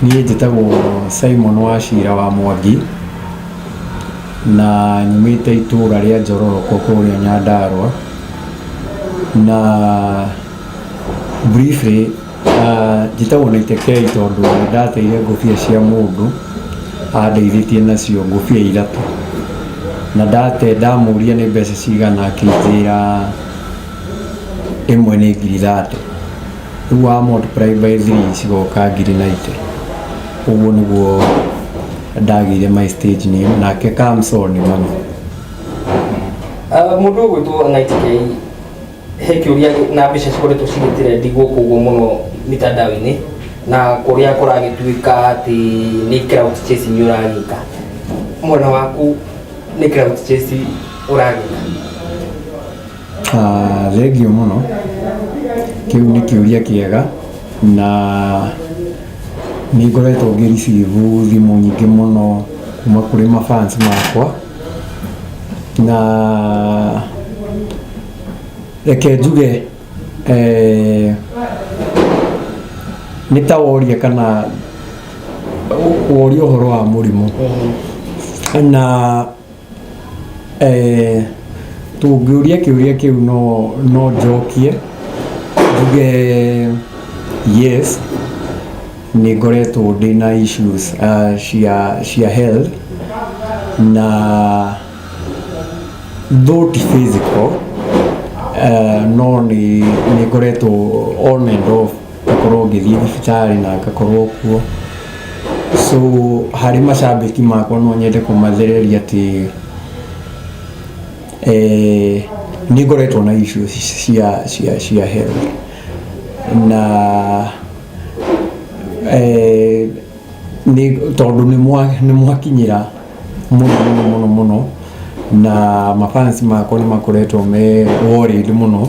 Niĩ njĩtagwo Simon Wachira wa Mwangi na nyumĩte itũra rĩa Njororoko kũrĩa Nyandarũa. Na briefly njĩtagwo Naite K tondũ nĩ ndateire ngũbia cia mũndũ andeithĩtie nacio ngũbia ithatũ. Na ndate ndamũria nĩ mbeca cigana akĩnjĩra ĩmwe nĩ ngiri 30. Rĩu wa multiply by 3 cigoka ngiri 90. Ũguo nĩguo ndagĩire my stage name, nake Kamso nĩ mami. Mũndũ ũgwĩtwo Night K, he kĩũria na mbica cikoretwo cigĩtrendi gũkũ ũguo mũno mitandao-inĩ na kũrĩa kũragĩtuĩka atĩ nĩ clout chasing ũragĩka. Mwena waku nĩ clout chasing ũragĩka? Thengiũ mũno, kĩu nĩ kĩũria kĩega na nĩ ngoretwo ngĩ receive thimũ nyingĩ mũno kuma kũrĩ ma fans makwa. Na reke njuge nĩ ta woria kana woria ũhoro wa mũrimũ. Na tũngĩũria kĩũria kĩu no njokie njuge yes, nĩ ngoretwo ndĩna issues cia health, na though ti physical, no nĩ ngoretwo on and off ngakorwo ngĩthiĩ thibitarĩ na ngakorwo kuo. So harĩ macambĩki makwa no nyende kũmathereria atĩ nĩ ngoretwo na issues cia health na nĩ tondũ nĩ mwakinyĩra mũno mũno mũno mũno na mafans makwa nĩ makoretwo me worried mũno.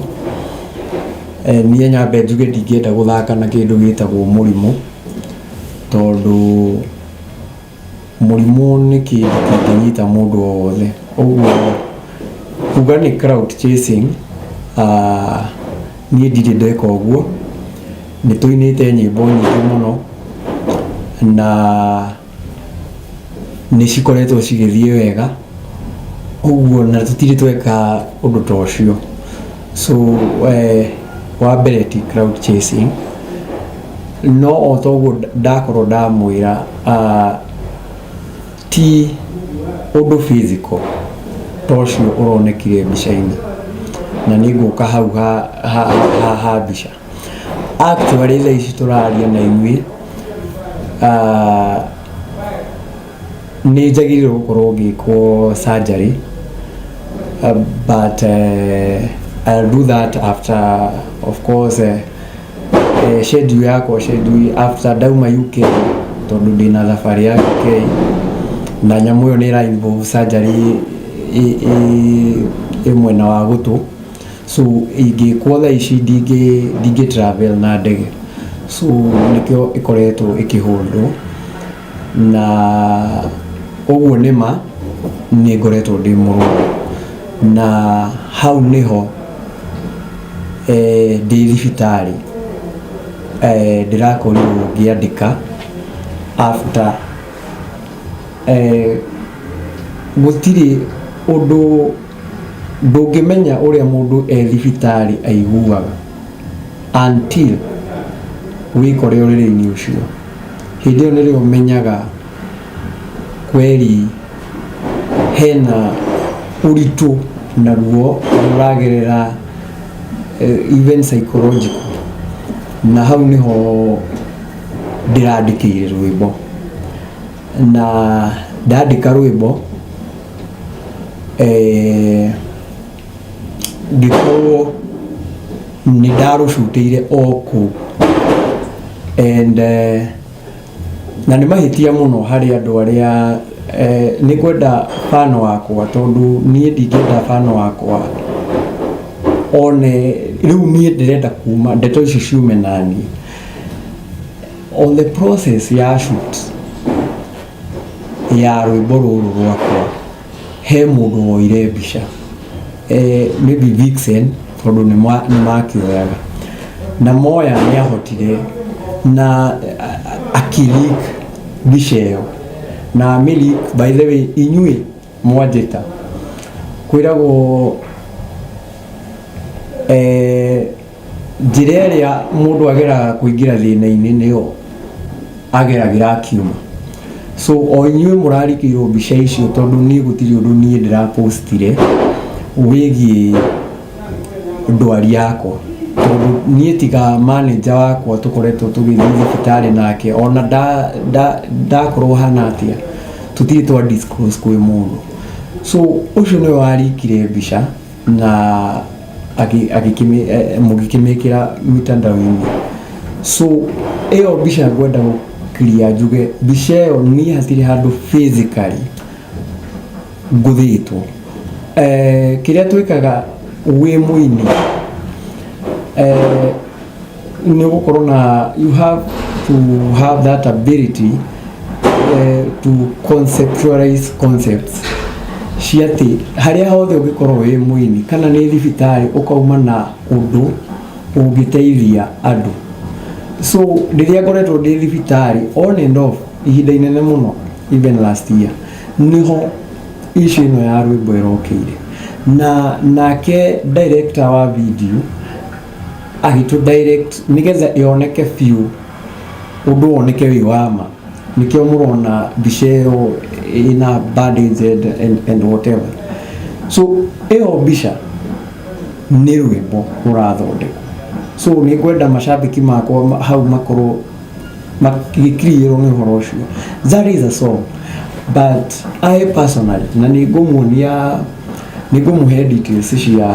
Niĩ nyambe njuge ndingĩenda gũthaka na kĩndũ gĩtagwo mũrimũ, tondũ mũrimũ nĩ kĩndũ kĩngĩnyita mũndũ o wothe. Ũguo kuga nĩ clout chasing, niĩ ndirĩ ndeka ũguo. Nĩ tũinĩte nyĩmbo nyingĩ mũno na nĩ cikoretwo cigĩthiĩ wega, ũguo na tũtirĩ tweka ũndũ ta ũcio. So wa mbere ti clout chasing, no o ta ũguo ndakorwo ndamwĩra, ti ũndũ physical ta ũcio ũronekire mbica-inĩ, na nĩ ngũka hau ha mbica. Actually thaa ici tũraria na inyuĩ, nĩ njagĩrĩirwo gũkorwo ngĩkwo surgery, but I'll do that after, of course, schedule yakwa, schedule after ndauma UK, tondũ ndĩna thabarĩ ya UK na nyamũ ĩyo nĩ ĩra involve surgery ĩ mwena wa gũtũ. So ingĩkwo thaa ici ndingĩ travel na ndege, so nĩkĩo ĩkoretwo ĩkĩholdwo. Na ũguo nĩ ma nĩ ngoretwo ndĩ mũrwaru, na hau nĩho ndĩ thibitarĩ ndĩrakorirwo ngĩandĩka after. Gũtirĩ ũndũ ndũngĩmenya ũrĩa mũndũ e thibitarĩ aiguaga until wĩkore ũrĩrĩ-inĩ ũcio. Hĩndĩ ĩyo nĩrĩo ũmenyaga kweri hena ũritũ na ruo ũragerera, even psychological. Na hau nĩho ndĩrandĩkĩire rwĩmbo, na ndandĩka rwĩmbo ngĩkorwo nĩ ndarũcutĩire o kũu. And na nĩ mahĩtia mũno harĩ andũ arĩa nĩ ngwenda fan wakwa, tondũ niĩ ndingĩenda fan wakwa one rĩu niĩ ndĩrenda kuma ndeto icio ciume naniĩ. On the process ya shoot ya rwĩmbo rũrũ rwakwa, he mũndũ woire mbica, maybe Vixen, tondũ nĩ makĩoyaga na moya nĩ ahotire na Akĩleak mbica ĩyo na amĩleak. By the way, inyuĩ mwanjĩta kwĩragwo njĩra ĩrĩa mũndũ ageraga kũingĩra thĩna-inĩ nĩyo ageragĩra akiuma. So o inyuĩ mũrarikĩirwo mbica icio, tondũ niĩ gũtirĩ ũndũ niĩ ndĩrapostire wĩgiĩ ndwari yakwa, tondũ niĩ tiga manager wakwa tũkoretwo tũgĩthiĩ thibitarĩ nake, ona ndakorwo hana atĩa, tũtirĩ twa disclose kwĩ mũndũ. So ũcio nĩwe warikire mbica na mũgĩkĩmĩkĩra mitandao-inĩ. So ĩyo mbica ngwenda gũkiria njuge mbica ĩyo niĩ hatirĩ handũ physically ngũthĩtwo. Kĩrĩa twĩkaga wĩ mũini nĩ ũgũkorwo na, you have to have that ability to conceptualize concepts cia atĩ harĩa hothe ũngĩkorwo wĩ mũini kana nĩ thibitarĩ, ũkauma na ũndũ ũngĩteithia andũ. So rĩrĩa ngoretwo ndĩ thibitarĩ on and off ihinda inene mũno, even last year, nĩho issue ĩno ya rwĩmbo ĩrokĩire, na nake director wa video agĩtũ direct nĩgetha ĩoneke biũ, ũndũ woneke wĩ wa ma. Nĩkĩo mũrona mbica ĩyo ĩna bandage and whatever. So ĩyo mbica nĩ rwĩmbo rũrathondekwo. So nĩ ngwenda macambĩki makwa hau makorwo magĩkiriĩrwo nĩ ũhoro ũcio. That is a song, but I personally, na nĩ ngũmuonia, nĩ ngũmũhe details cia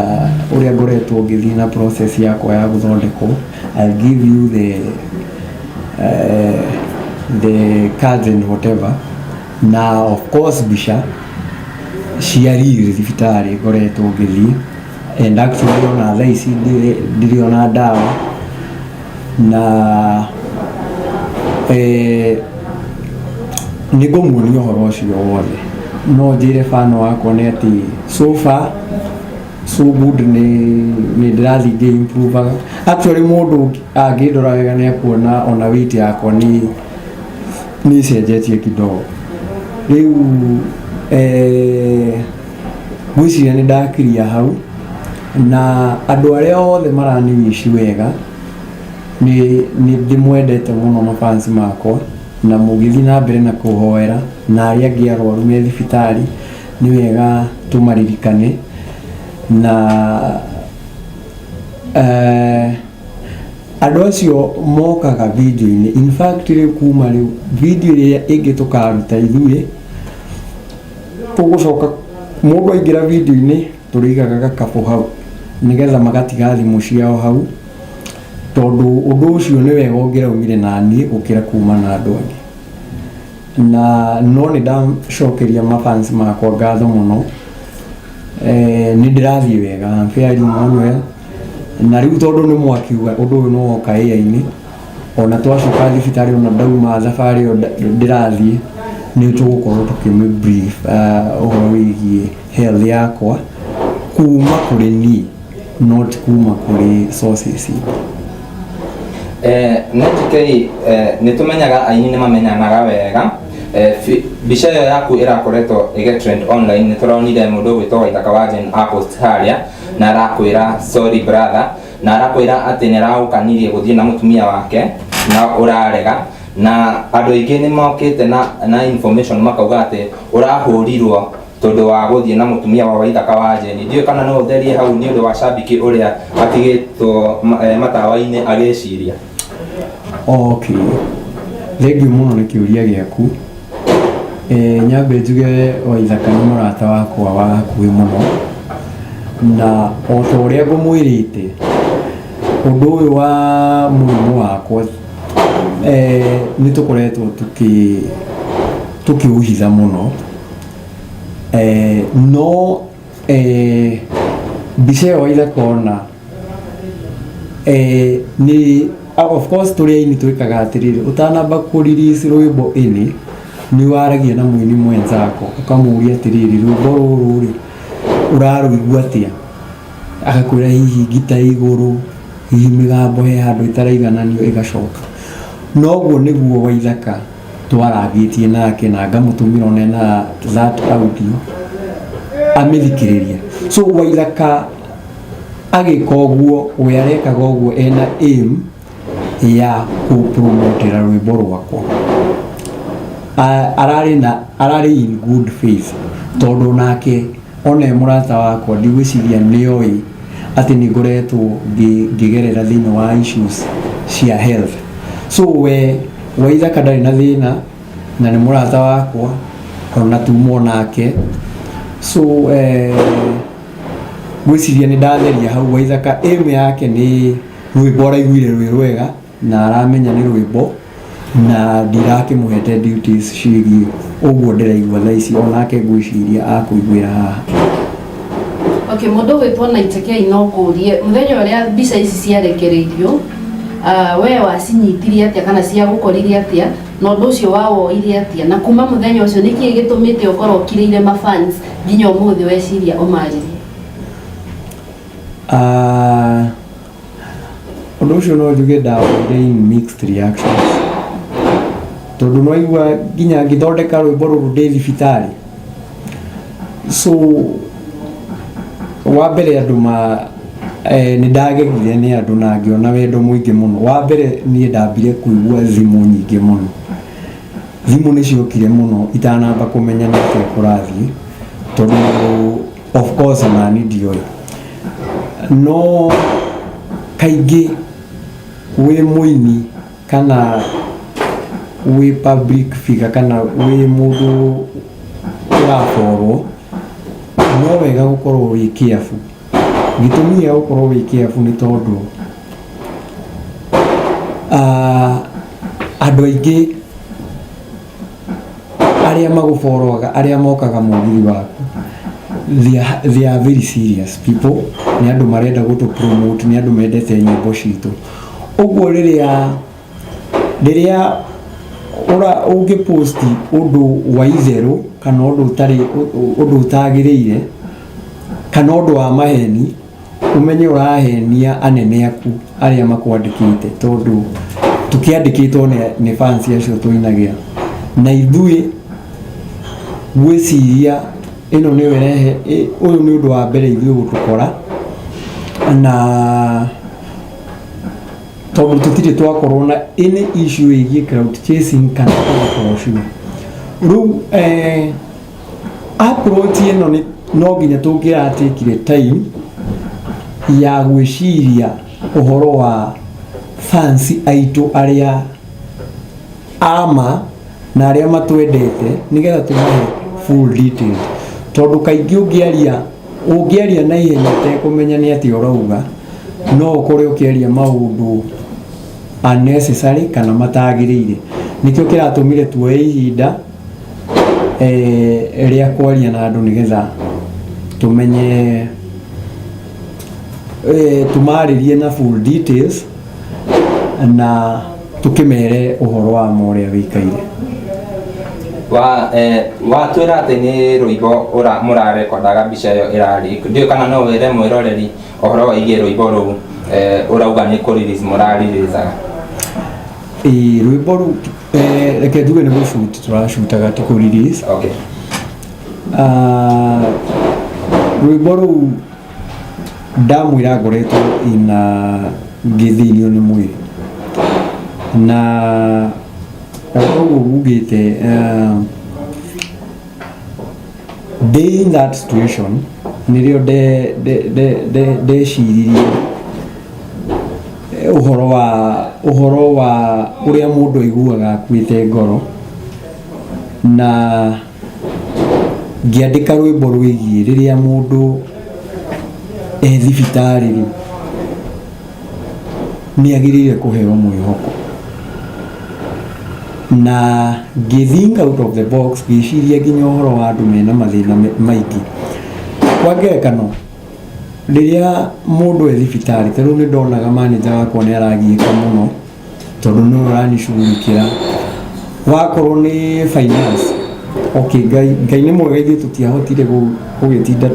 ũrĩa ngoretwo ngĩthiĩ na process yakwa ya gũthondekwo. I'll give you the cards and whatever, na of course mbica cia riri thibitarĩ ngoretwo ngĩthiĩ, and actually ona thaa ici ndirĩ ona ndawa na nĩ ngũmuonia ũhoro ũcio wothe. No njĩre fan wakwa nĩ atĩ so far so good, nĩ ndĩrathiĩ ngĩ-improvaga. Actually, mũndũ angĩndora wega nĩ akuona ona weight yakwa nĩ ĩcenjetie kidogo rĩu. Ngwĩciria nĩ ndakiria hau, na andũ arĩa othe marani-wish wega, nĩ ndĩmwendete mũno, mafans makwa, na mũgĩthiĩ na mbere na kũhoera, na arĩa angĩ arwaru me thibitarĩ nĩ wega tũmaririkane. Na andũ acio mokaga video-inĩ, in fact rĩu kuma rĩu video ĩrĩa ĩngĩ tũkaruta ithuĩ tũgũcoka, mũndũ aingĩra video-inĩ tũrĩigaga gakabũ hau nĩgetha magatiga thimũ ciao hau, tondũ ũndũ ũcio nĩ wega ũngĩraumire na niĩ gũkĩra kuma na andũ angĩ. Na no nĩ ndacokeria mafans makwa ngatho mũno. Nĩ ndĩrathiĩ wega, I'm fairly well, na rĩu tondũ nĩ mwakiuga ũndũ ũyũ nĩ woka ĩa-inĩ, ona twacoka thibitarĩ, ona ndauma thabarĩ ĩyo ndĩrathiĩ, nĩ tũgũkorwo tũkĩmĩ brief ũhoro wĩgiĩ health yakwa kuma kũrĩ niĩ, not kuma kũrĩ sources ingĩ. NGK, nĩ tũmenyaga aini nĩ mamenyanaga wega. Mbica ĩyo yaku ĩrakoretwo ĩgĩ trend online. Nĩ tũronire mũndũ ũgwĩtwo Waithaka wa Jane apost harĩa na arakwĩra, "Sorry brother," na arakwĩra atĩ nĩ aragũkanirie gũthiĩ na mũtumia wake na ũrarega, na andũ aingĩ nĩ mokĩte na information makauga atĩ ũrahũrirwo tondũ wa gũthiĩ na mũtumia wa Waithaka wa Jane. Ndiũĩ kana no ũtherie hau nĩ ũndũ wa cambiki ũrĩa atigĩtwo matawa-inĩ agĩciria. Okay, thengiũ mũno nĩ kĩũria gĩaku. Nyambe njuge Waithaka nĩ mũrata wakwa wa hakuhĩ mũno, na o ta ũrĩa ngũmwĩrĩte, ũndũ ũyũ wa mũrimũ wakwa nĩ tũkoretwo tũkĩũhitha mũno. No mbica ĩyo Waithaka ona nĩ of course tũrĩ aini twĩkaga atĩrĩrĩ, ũtanamba kũ release rwĩmbo ĩnĩ, nĩ waragia na mũini mwenzako ũkamũria atĩrĩrĩ, "Rwĩmbo rũrũ rĩ, ũrarũigua atĩa?" Agakwĩra hihi ngita ĩ igũrũ, hihi mĩgambo he handũ ĩtaraigananio, ĩgacoka. Noguo nĩguo Waithaka twarangĩtie nake na ngamũtũmĩra one na that audio amĩthikĩrĩrie. So Waithaka agĩka ũguo, we arekaga ũguo ena aim ya kũpromotera rwĩmbo rwakwa. Ararĩ na ararĩ in good faith, tondũ nake ona e mũrata wakwa, ndigwĩciria nĩoĩ atĩ nĩ ngoretwo ngĩgerera thĩinĩ wa issues cia health. So we Waithaka ndarĩ na thĩna na nĩ mũrata wakwa, ona tumwo nake. So ngwĩciria nĩ ndatheria hau. Waithaka aim yake nĩ rwĩmbo araiguire rwĩ rwega na aramenya nĩ rwĩmbo, na ndirakĩmũhete duties ciĩgiĩ ũguo ndĩraigua thaa ici. Onake ngwĩciria akũiguĩra haha. Okay, mũndũ ũgwĩtwo Naiteke, no ngũrie, mũthenya ũrĩa mbica ici ciarekereirio, we wacinyitirie atĩa kana ciagũkorire atĩa, na ũndũ ũcio wawoire atĩa? Na kuma mũthenya ũcio, nĩkĩĩ gĩtũmĩte ũkorwo ũkirĩire mafans nginya ũmũthĩ weciria ũmarĩrie? Ũndũ ũcio no njuge ndawoire in mixed reactions, tondũ nwaigua nginya ngĩthondeka rwĩmbo rũrũ ndĩ thibitarĩ. So wa mbere andũ ma nĩ ndagegire nĩ andũ na ngĩona wendo mũingĩ mũno. Wa mbere niĩ ndambire kũigua thimũ nyingĩ mũno, thimũ nĩ ciokire mũno itanamba kũmenya nĩ atĩa kũrathiĩ, tondũ of course nani ndioĩ. No kaingĩ wĩ mũini kana wĩ public figure kana wĩ mũndũ ũraborwo, no wega gũkorwo wĩ careful. Gĩtũmi gĩa gũkorwo wĩ careful nĩ tondũ andũ aingĩ arĩa magũboroga, arĩa mokaga mũgithi waku, they are very serious people. Nĩ andũ marenda gũtũ promote, nĩ andũ mendete nyĩmbo citũ. Ũguo rĩrĩa ũra ũngĩpost ũndũ wa itherũ kana ũndũ ũtarĩ, ũndũ ũtagĩrĩire kana ũndũ wa maheni, ũmenye ũrahenia anene aku arĩa makwandĩkĩte, tondũ tũkĩandĩkĩtwo nĩ fans acio tũinagĩra. Na ithuĩ ngwĩciria ĩno nĩyo ĩrehe ũyũ nĩ ũndũ wa mbere ithuĩ gũtũkora, na tondũ tũtirĩ twakorwo na any issue ĩgiĩ clout chasing kana ũndũ ta ũcio. Rĩu approach ĩno nĩ no nginya tũngĩratekire time ya gwĩciria ũhoro wa fans aitũ arĩa ama na arĩa matwendete, nĩgetha tũmahe full details, tondũ kaingĩ ũngĩaria na ihenya ũtekũmenya nĩ atĩa ũrauga, no ũkore ũkĩaria maũndũ unnecessary kana matagĩrĩire. Nĩkĩo kĩratũmire tuoe ihinda rĩa kwaria na andũ, nĩgetha tũmenye tũmarĩrie na full details na tũkĩmere ũhoro wa ma ũrĩa wĩikaire. Wa watwĩra atĩ nĩ rwĩmbo ũra mũrarekondaga mbica ĩyo ĩrarĩ, ndiũĩ kana no wĩre mwĩroreri ũhoro wĩgiĩ rwĩmbo rũu ũrauga nĩ kũ release mũrareleasaga. Ĩĩ, rwĩmbo rũu, reke njuge nĩ gũshoot tũracutaga, ti kũ release. Ah, rwĩmbo rũu ndamwĩra ngoretwo ina ngĩthĩnio nĩ mwĩrĩ, na ũguo ngugĩte, ndĩ in that situation nĩrĩo ndeciririe ũhoro wa ũrĩa mũndũ aiguaga akuĩte ngoro, na ngĩandĩka rwĩmbo rwĩgiĩ rĩrĩa mũndũ e thibitarĩ rĩ, nĩ agĩrĩire kũheo mwĩhoko. Na ngĩ think out of the box, ngĩciria nginya ũhoro wa andũ mena mathĩna maingĩ. Kwa ngerekano, rĩrĩa mũndũ e thibitarĩ, ta rĩu nĩ ndonaga manager wakwa nĩ aragiĩka mũno, tondũ nĩwe ũranicugurikĩra wakorwo nĩ finance. Okay, Ngai nĩ mwega, ithuĩ tũtiahotire gũgĩtinda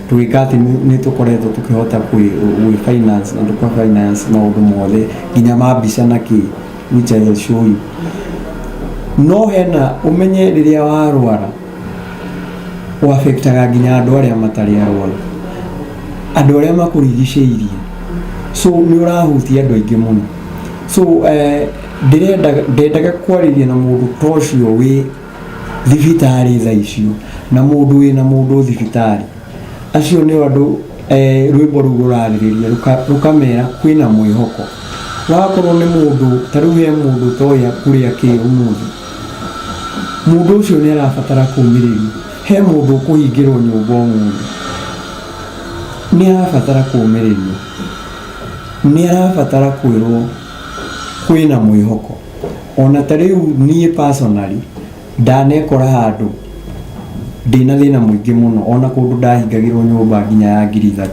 tũgĩka atĩ nĩ tũkoretwo tũkĩhota gwĩ finance na tũka finance maũndũ mothe nginya ma mbica na kĩ. which I will show you. No hena ũmenye rĩrĩa warwara ũafektaga nginya andũ arĩa matarĩ arwaru, andũ arĩa makũrigicĩirie, so nĩ ũrahutia andũ aingĩ mũno. So ndĩrenda ndendaga kwarĩria na mũndũ ta ũcio wĩ thibitarĩ thaa icio na mũndũ wĩna mũndũ thibitarĩ. Acio nĩo andũ rwĩmbo rũu rũrarĩrĩria rũkamera kwĩna mwĩhoko. Wakorwo nĩ mũndũ ta rĩu he mũndũ ũtoĩ kũrĩa kĩ ũmũthĩ, mũndũ ũcio nĩ arabatara kũmĩrĩrio. He mũndũ ũkũhingĩrwo nyũmba ũmũthĩ, nĩ arabatara kũmĩrĩrio, nĩ arabatara kwĩrwo kwĩna mwĩhoko. Ona ta rĩu niĩ personally ndanekora handũ ndĩna thĩna mũingĩ mũno, ona kũndũ ndahingagĩrwo nyũmba nginya ya 3000.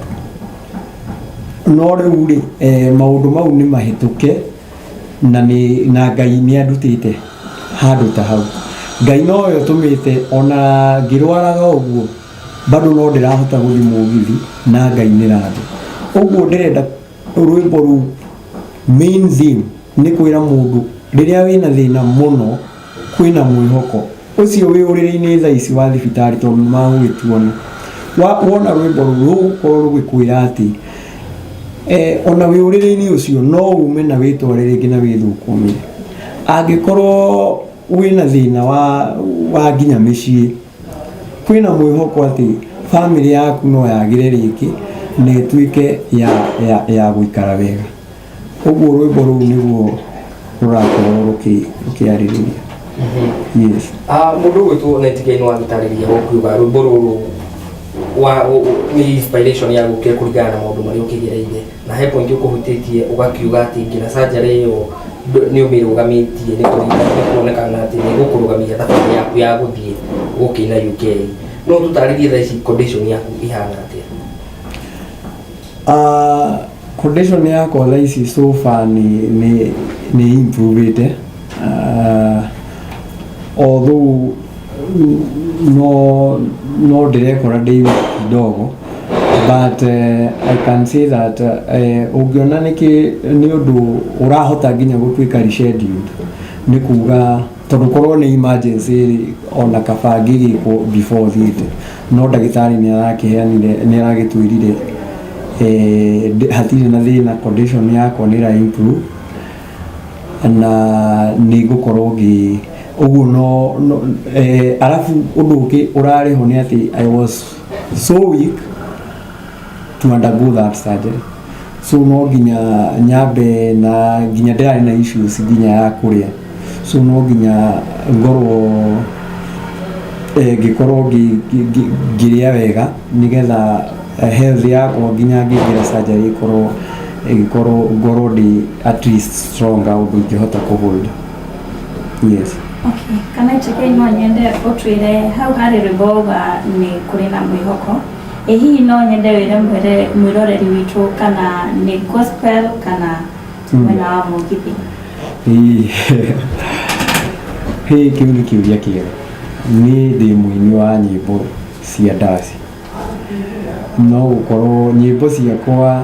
No rĩu rĩ, maũndũ mau nĩ mahĩtũke na nĩ na Ngai nĩ andutĩte handũ ta hau. Ngai nowe ũtũmĩte ona ngĩrwaraga ũguo bado no ndĩrahota gũthiĩ mũgithi na ngainĩra andũ. Ũguo ndĩrenda rwĩmbo rũu main theme nĩ kwĩra mũndũ rĩrĩa wĩna thĩna mũno kwĩna mwĩhoko. Ũcio wĩ ũrĩrĩ-inĩ thaa ici wa thibitarĩ tondũ nĩ magũgĩtuona. Wona rwĩmbo rũu rũgũkorwo rũgĩkwĩra atĩ ona wĩ ũrĩrĩ-inĩ ũcio no ume na wĩtware rĩngĩ na wĩthũkũmĩre. Angĩkorwo wĩna thĩna wa nginya mĩciĩ, kwĩna mwĩhoko atĩ bamĩrĩ yaku no yagĩre rĩngĩ na ĩtuĩke ya gũikara wega. Ũguo rwĩmbo rũu nĩguo rũrakorwo rũkĩarĩrĩria. Yes. Mũndũ ũgwĩtwo Nightingale nĩ wagĩtarĩria ũkiuga rwĩmbo rũrũ nĩ inspiration ya gũkĩra kũringana na maũndũ marĩa ũkĩgereire, na he point ũkũhutĩtie ũgakiuga atĩ nginya surgery ĩyo nĩ ũmĩrũgamĩtie nĩ kũringana nĩ kuonekana atĩ nĩ gũkũrũgamia thabarĩ yaku ya gũthiĩ gũkĩina UK. No tũtarĩrie thaa ici condition yaku ihana atĩa? Condition yakwa thaa ici so far nĩ improvĩte, although no ndĩrekora ndĩ weak kidogo, but I can say that ũngĩona nĩkĩ nĩ ũndũ ũrahota nginya gũtuĩka rescheduled, nĩ kuga tondũ korwo nĩ emergency rĩ, ona kaba ngĩgĩkwo before thiĩte, no ndagĩtarĩ nĩ arakĩheanire, nĩ aragĩtwĩrire hatirĩ na thĩna, condition yakwa nĩ ĩra improve na nĩ ngũkorwo ngĩ ũguo no arabu ũndũ ũngĩ ũrarĩ ho nĩ atĩ I was so weak to undergo that surgery, so no nginya nyambe na nginya ndĩrarĩ na issues nginya ya kũrĩa, so no nginya ngorwo ngĩkorwo ngĩrĩa wega nĩgetha health yakwa nginya ngĩingĩra surgery ĩkorwo ĩgĩkorwo ngorwo ndĩ at least stronger ũndũ ingĩhota kũhold. Yes. Okay, kana Cheke, no nyende ũtwĩre hau harĩ rwĩmbo wauga nĩ kũrĩ na mwĩhoko. Ĩ hihi no nyende wĩre mwĩroreri witũ kana nĩ gospel kana mwena wa mũgithi? Ĩĩ. Hĩ, kĩu nĩ kĩũria kĩega. Niĩ ndĩ mũini wa nyĩmbo cia ndaci, no gũkorwo nyĩmbo ciakwa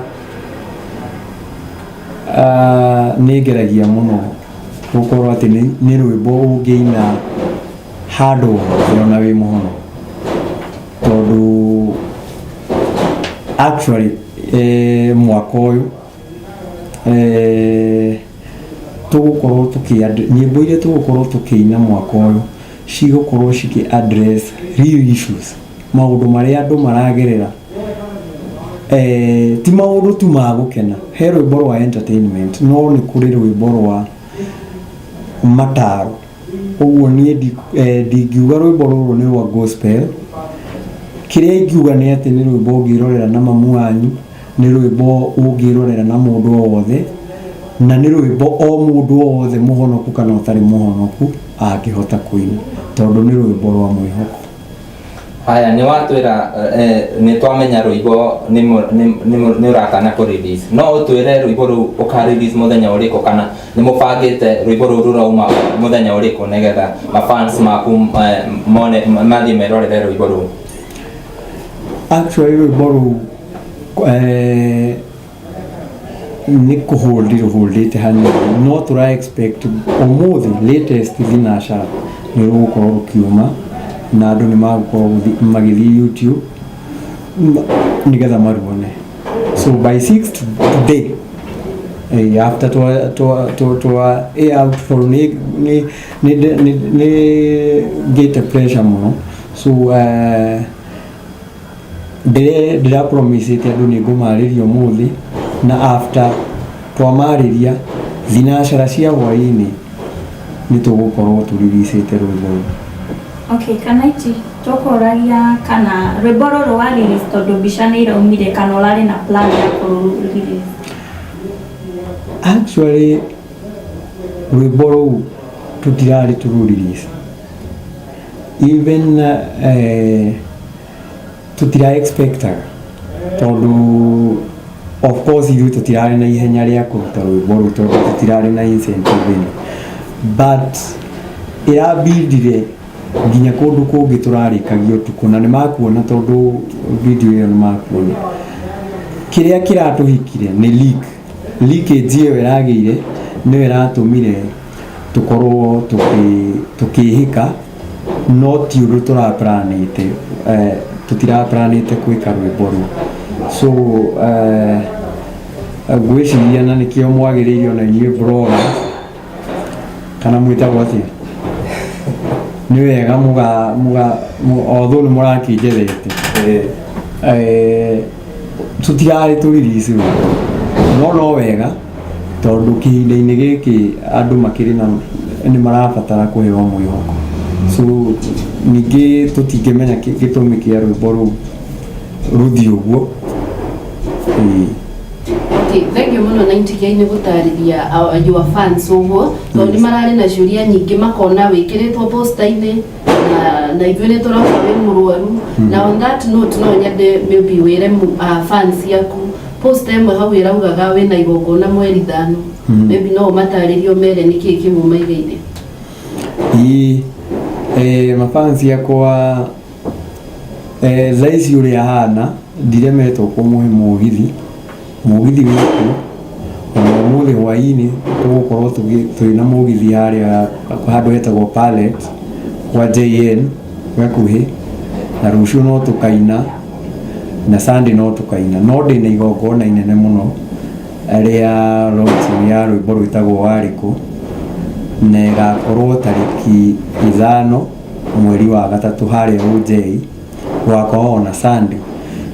nĩ ngeragia mũno gũkorwo atĩ nĩ rwĩmbo ũngĩina handũ hothe ona wĩ mũhono, tondũ actually mwaka ũyũ tũgũkorwo tũkĩ nyĩmbo iria tũgũkorwo tũkĩina mwaka ũyũ cigũkorwo cikĩ address real issues, maũndũ marĩa andũ maragerera, ti maũndũ tu ma gũkena. He rwĩmbo rwa entertainment, no nĩ kũrĩ rwĩmbo rwa mataro. Ũguo niĩ ndingiuga rwĩmbo rũrũ nĩ rwa gospel. Kĩrĩa ingiuga nĩ atĩ nĩ rwĩmbo ũngĩrorera na mamu wanyu, nĩ rwĩmbo ũngĩrorera na mũndũ o wothe, na nĩ rwĩmbo o mũndũ o wothe mũhonoku kana ũtarĩ mũhonoku angĩhota kũina, tondũ nĩ rwĩmbo rwa mwĩhoko. Haya, nĩ watwĩra nĩ twamenya rwĩmbo nĩ ũratanya kũ release. No ũtwĩre rwĩmbo rũu ũka release mũthenya ũrĩkũ, kana nĩ mũbangĩte rwĩmbo rũu rũrauma mũthenya ũrĩkũ, nĩgetha mafans maku mone mathiĩ merorere rwĩmbo rũu? Actually rwĩmbo rũu Nĩ kũhold rũholdĩte hanini, no tũra expect ũmũthĩ latest thinacara nĩ rũgũkorwo rũkiuma na andũ nĩ magũkorwo magĩthiĩ YouTube nĩgetha maruone. So by 6 today, after twa twa twa twa air out, tondũ nĩ ngĩte pressure mũno. So ndĩra promise andũ nĩ ngũmarĩria ũmũthĩ, na after twamarĩria thinacara cia hwaĩ-inĩ nĩ tũgũkorwo tũriricĩte rwĩmbo rũu. Okay, kana ici tũkũragia kana rwĩmbo rũrũ wa release tondũ mbica nĩ iraumire, kana ũrarĩ na plan ya kũrũ release? Actually, rwĩmbo rũu tũtirarĩ tũrũ release, even tũtira expectaga, tondũ of course ithuĩ tũtirarĩ na ihenya rĩa kũruta rwĩmbo rũu tondũ tũtirarĩ na incentive ĩno, but ĩrabindire nginya kũndũ kũngĩ tũrarĩkagia ũtukũ na nĩ makuona, tondũ video ĩyo nĩ makuona. Kĩrĩa kĩratũhikire nĩ leakage ĩyo ĩragĩire, nĩyo ĩratũmire tũkorwo tũkĩhĩka, no ti ũndũ tũraplanĩte, tũtiraplanĩte gwĩka rwĩmbo rũu. So ngwĩciria na nĩkĩo mwagĩrĩire ona inyuĩ bloggers, kana mwĩtagwo atĩa, nĩ wega mũga mũga although nĩ mũrakĩnjethete, tũtirarĩ tũrelease rwĩmbo, no wega tondũ kĩhinda-inĩ gĩkĩ andũ makĩrĩ na nĩ marabatara kũheo mwĩhoko. So ningĩ tũtingĩmenya gĩtũmi kĩa rwĩmbo rũu rũthiĩ ũguo, ĩĩ. Okay, thank you mũno 90K nĩ gũtarĩria your fans ũguo, tondũ nĩ mararĩ na ciũria nyingĩ, makona wĩkĩrĩtwo poster-inĩ na ithuĩ nĩ tũrauga wĩ mũrwaru. Na on that note, no nyende maybe wĩre fans yaku, poster ĩmwe hau ĩraugaga wĩna igongona mweri 5. Maybe no ũmatarĩrie, ũmere nĩkĩĩ kĩu ũmaigĩire. Ĩĩ, mafansi yakwa, thaa ici ũrĩa hana ndiremetwo kũmũhe mũgithi, mũgithi wĩkuo ona ũmũthĩ hwaĩ-inĩ tũgũkorwo twĩna mũgithi harĩa handũ hetagwo Pallet kwa JN gakuhĩ, na rũciũ no tũkaina na Sunday no tũkaina, no ndĩna igongona inene mũno rĩa launching ya rwĩmbo rwĩtagwo Warĩkũ, na ĩgakorwo tarĩki 5 mweri wa gatatũ harĩa OJ. Gũgakorwo ona Sunday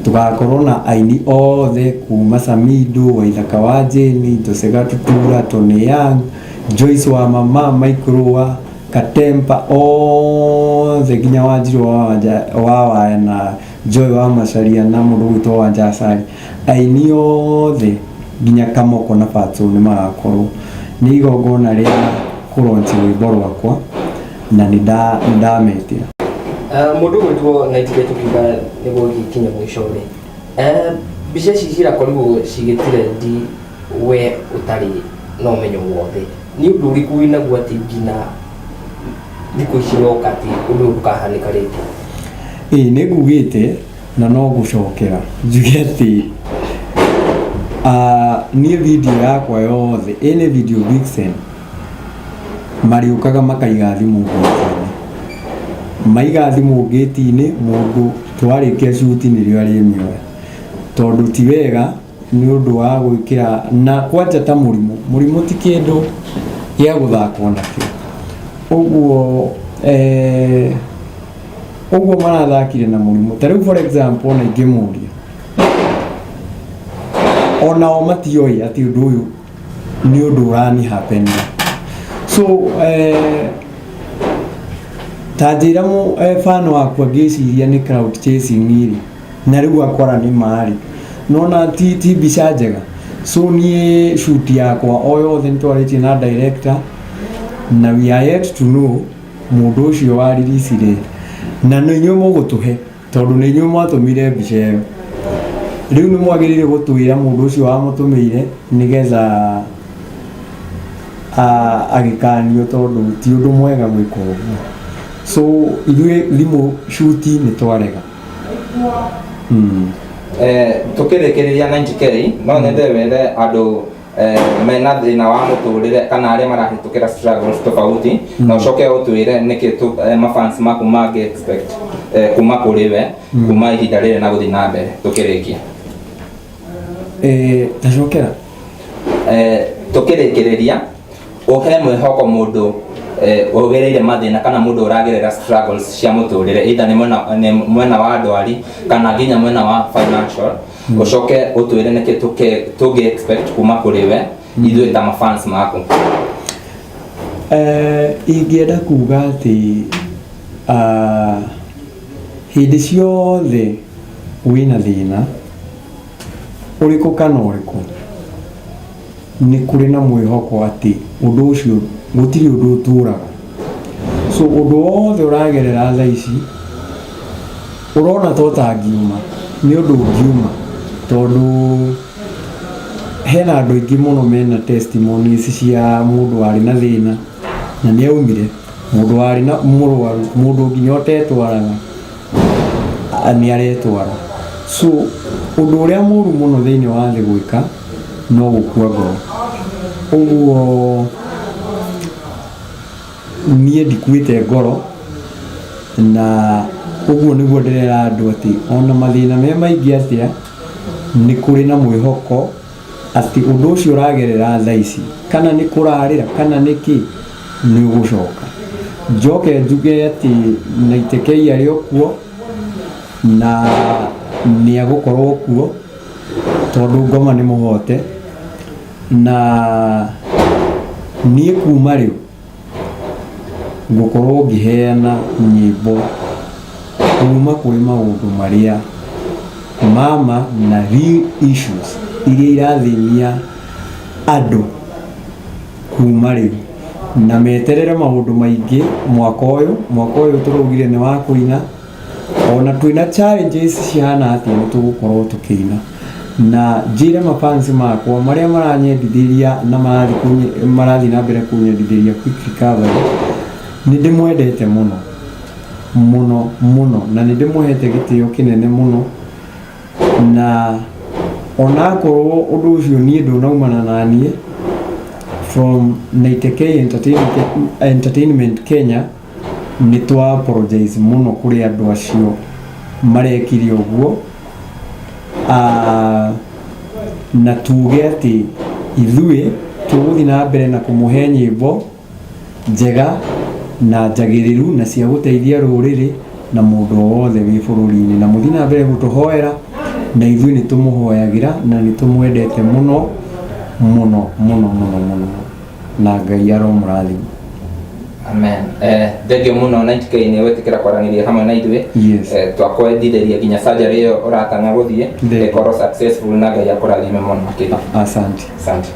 tũgakorwo na aini othe kuma Samido, Waithaka wa Jane, Jose Gatutura, Tony Young, Joyce wa Mama, Michael wa Katempa, othe nginya Wanjiru wa Waya na Joy wa Macharia na mũndũ ũgwĩtwo Wanja Asali, aini othe nginya Kamoko na Fatso nĩ magakorwo. Nĩ igongona rĩa kũlaunch rwĩmbo rwakwa na nĩ ndametĩra. Mũndũ ũgwĩtwo 90K, tũkiuga nĩguo gĩkinye mũico rĩ, mbica ici cirakorirwo cigĩtirendi we ũtarĩ na ũmenyo wothe, nĩ ũndũ ũrĩkũ wĩnaguo atĩ nginya thikũ ici ũroka atĩ ũndũ ũyũ ndũkahanĩka rĩngĩ? Ĩĩ, nĩ ngugĩte na no ngũcokera njuge atĩ niĩ video yakwa yothe ĩnĩ video vixen marĩũkaga makaiga thimũ ngĩti-inĩ, maiga thimũ ngĩti-inĩ, mũndũ twarĩkia shoot nĩrĩo arĩmĩoya, tondũ ti wega nĩ ũndũ wa gwĩkĩra na kwanja ta mũrimũ. Mũrimũ ti kĩndũ gĩa gũthakwo nakĩo ũguo, ũguo marathakire na mũrimũ. Ta rĩu, for example, ona ingĩmũria, onao matioĩ atĩ ũndũ ũyũ nĩ ũndũ ũrani happen. So ta njĩra fan wakwa ngĩciria nĩ clout chasing rĩ, na rĩu akora nĩ marĩ nona ti mbica njega. So niĩ shoot yakwa o yothe nĩ twarĩtie na director na we are yet to know mũndũ ũcio waririsire, na nĩ inyuĩ mũgũtũhe, tondũ nĩ inyuĩ mwatũmire mbica ĩyo. Rĩu nĩ mwagĩrĩire gũtwĩra mũndũ ũcio wamũtũmĩire nĩgetha agĩkanio, tondũ ti ũndũ mwega gwĩka ũguo. So ithuĩ thimũ shoot nĩ twarega. Tukĩrĩkĩrĩria 90K, no nyende wĩre andũ Mena thĩna wa mũtũrĩre kana arĩa marahĩtũkĩra struggles tofauti, na ũcoke ũtwĩre nĩkĩ mafans maku mangĩ expect kuma kũrĩ we kuma ihinda rĩrĩ na gũthiĩ na mbere tũkĩrĩkia. Tacokera. Tũkĩrĩkĩrĩria, ũhe mwĩhoko mũndũ ũgereire mathĩna kana mũndũ ũragerera struggles cia mũtũrĩre, either nĩ mwena wa ndwari kana nginya mwena wa financial. Ũcoke ũtwĩre nĩkĩ tũngĩ expect kuma kũrĩ we ithuĩ ta mafans maku. Ingĩenda kuga atĩ hĩndĩ ciothe wĩna thĩna ũrĩkũ kana ũrĩkũ, nĩ kũrĩ na mwĩhoko atĩ ũndũ ũcio gũtirĩ ũndũ ũtũraga. So ũndũ wothe ũragerera thaa ici ũrona ta ũtangiuma, nĩ ũndũ ũngiuma, tondũ hena andũ aingĩ mũno mena testimonies cia mũndũ warĩ na thĩna na nĩ aumire, mũndũ warĩ na mũrwaru, mũndũ nginya ũtetwaraga nĩ aretwara. So ũndũ ũrĩa mũru mũno thĩinĩ wa thĩ gwĩka no gũkua ngoro. Ũguo niĩ ndikuĩte ngoro, na ũguo nĩguo ndĩrera andũ atĩ ona mathĩna me maingĩ atĩa, nĩ kũrĩ na mwĩhoko atĩ ũndũ ũcio ũragerera thaa ici, kana nĩ kũrarĩra kana nĩ kĩ, nĩ ũgũcoka. Njoke njuge atĩ Naitĩ arĩ o kuo na nĩ agũkorwo kuo, tondũ ngoma nĩ mũhote. Na niĩ kuma rĩu ngũkorwo ngĩheana nyĩmbo kuma kũrĩ maũndũ marĩa mama na real issues iria irathĩnia andũ kuma rĩu, na meterere maũndũ maingĩ mwaka ũyũ. Mwaka ũyũ tũraugire nĩ wa kũina, ona twĩna challenges cihana atĩa, nĩ tũgũkorwo tũkĩina. Na njĩre mafans makwa marĩa maranyendithĩria na marathiĩ na mbere kũnyendithĩria Quick Recovery, nĩ ndĩmwendete mũno mũno mũno, na nĩ ndĩmũhete gĩtĩo kĩnene mũno. Na onakorwo ũndũ ũcio niĩ ndũnaumana na niĩ, from 90K Entertainment Kenya nĩ twa apologize mũno kũrĩ andũ acio marekire ũguo. Na tuge atĩ ithuĩ tũgũthiĩ na mbere na kũmũhe nyĩmbo njega na njagĩrĩru na cia gũteithia rũrĩrĩ na mũndũ o wothe wĩ bũrũri-inĩ. Na mũthiĩ na mbere gũtũhoera, na ithuĩ nĩ tũmũhoyagĩra na nĩ tũmwendete mũno mũno mũno mũno mũno, na Ngai aromũrathima. Amen. Thank you mũno 90K nĩ gwĩtĩkĩra kwaranĩria hamwe na ithuĩ. Twakwendithĩria nginya surgery ĩyo ũratanya gũthiĩ Thank you. ĩkorwo successful, na Ngai akũrathime mũno makĩria. Asante. Asante.